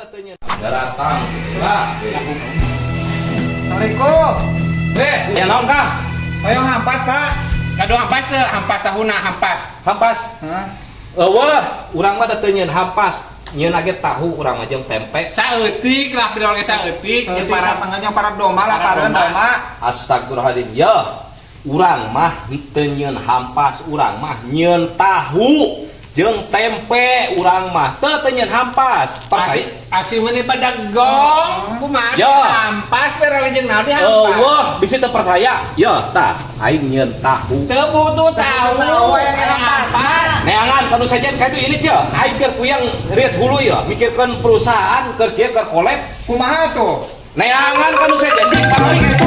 teu nyieun. Daratang. Lah. Assalamualaikum. Eh, ya naon, Kang? Hoyong hampas, Pak. Gaduh hampas teu? Hampas tahuna hampas. Hampas. Hah? Euweuh, urang mah da teu nyieun hampas. Nyieun ge tahu urang mah jeung tempe. Saeutik lah bidol ge saeutik jeung Saeutik para satengahnya para domba lah, Para pareun domba. Domba. Astagfirullahaladzim. Ya, urang mah teu nyieun hampas, urang mah nyieun tahu jeung tempe urang mah. Teu teu nyieun hampas. Asi Percaya? Asi meuni badagong kumaha hampas pero jeung naon di hampas. Euweuh, bisa teu percaya. Ya, tah, aing nyieun tahu. Teu butuh tahu. Tahu yang hampas. Neangan kanu sajen ka itu ini teh. Aing keur kuyang riet hulu ya, mikirkeun perusahaan keur kieu keur kolab. Kumaha tuh? Neangan kanu sajen cik pasti ka itu.